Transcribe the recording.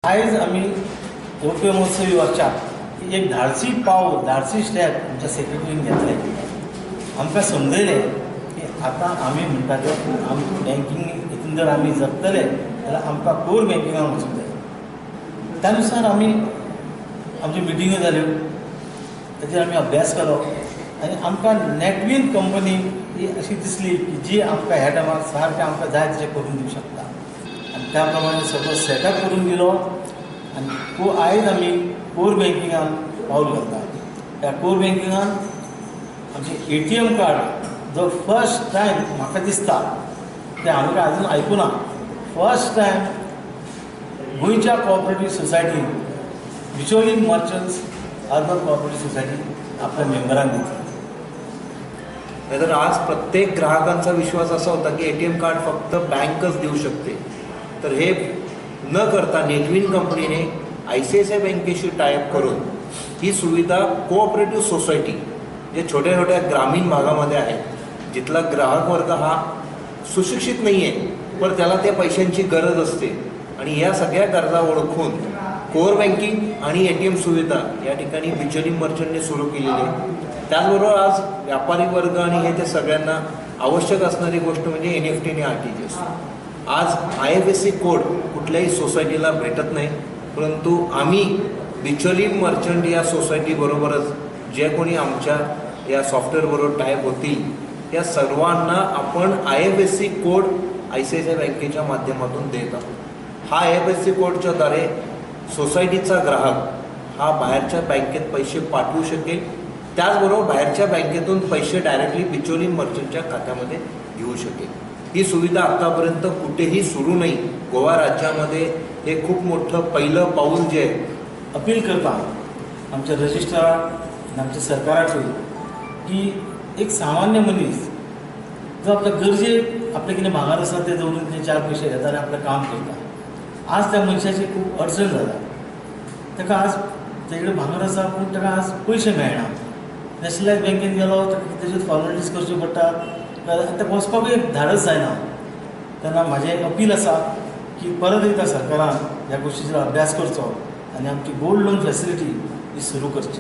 आयज आमी रौप्य महोत्सवी वर्षाक एक धाडसी पावल, धाडसी स्टेप आमच्या सेक्रेटरीन घेतलें. आमकां समजयलें की आतां आमी म्हणटा ते आम बँकींग हितून जर आमी जगतले जाल्यार आमकां कोर बँकिंगान वचूंक जाय. त्या नुसार आमी आमच्यो मिटिंग्यो जाल्यो, ताचेर आमी अभ्यास केलो आनी आमकां नॅटवीन कंपनी ही अशी दिसली की जी आमकां ह्या टायमार सारकें आमकां जाय तशें करून दिवंक शकता. आनी त्या प्रमाणे सगळो सेटअप करून दिलो आनी आयज आमी कोर बँकिंगान पावल घालता. त्या कोर बँकिंगान आमचें ATM card जो फर्स्ट टायम म्हाका दिसता तें हांवें काय आजून आयकूना, फर्स्ट टायम गोंयच्या कॉपरेटीव सोसायटीन Bicholim merchants urban cooperative society आपल्या मेंबरांक दितली. नाहीतर आज प्रत्येक ग्राहकांचा विश्वास असा होता की ATM card फक्त बँकच देऊ शकते. तर हे न करता नेटविन कंपनीने ICICI बँकेशी टायअप करून ही सुविधा कोऑपरेटिव्ह सोसायटी जे छोट्या छोट्या ग्रामीण भागामध्ये आहे, जिथला ग्राहक वर्ग हा सुशिक्षित नाही आहे पण त्याला त्या पैशांची गरज असते, आणि या सगळ्या गरजा ओळखून कोर बँकिंग आणि ATM सुविधा या ठिकाणी बिचोली मर्चंटने सुरू केलेली आहे. त्याचबरोबर आज व्यापारी वर्ग आणि हे ते सगळ्यांना आवश्यक असणारी गोष्ट म्हणजे NFT आणि RTGS. आज IFSC code कुठल्याही सोसायटीला भेटत नाही, परंतु आम्ही बिचोली मर्चंट या सोसायटीबरोबरच जे कोणी आमच्या या सॉफ्टवेअरबरोबर टायअप होतील त्या सर्वांना आपण IFSC code ICICI बँकेच्या माध्यमातून देत आहोत. हा IFSC कोडच्याद्वारे सोसायटीचा ग्राहक हा बाहेरच्या बँकेत पैसे पाठवू शकेल, त्याचबरोबर बाहेरच्या बँकेतून पैसे डायरेक्टली बिचोली मर्चंटच्या खात्यामध्ये घेऊ शकेल. ही सुविधा आतापर्यंत कुठेही सुरू नाही. गोवा राज्यामध्ये हे खूप मोठं पहिलं पाऊल जे आहे. अपील करता आमच्या रजिस्ट्राराक आनी आमच्या सरकाराक की एक सामान्य मनीस जो आपल्या गरजेक आपले कितें भांगर आसा ते दवरून ते चार पयशे घेता आनी आपलें काम करता. आज त्या मनशाची खूब अडचण जाता. ताका आज तेजे कडेन भांगर आसा पूण ताका आज पयशे मेळना. नॅशनलायज बँकेन गेलो ताका तेज्यो फॉर्मेलिटीज करच्यो पडटा, ताका वचपाकूय एक धाडस जायना. तेन्ना म्हाजें अपील आसा की परत एकदां सरकारान ह्या गोश्टीचेर अभ्यास करचो आनी आमची गोल्ड लोन फॅसिलिटी ही सुरू करची.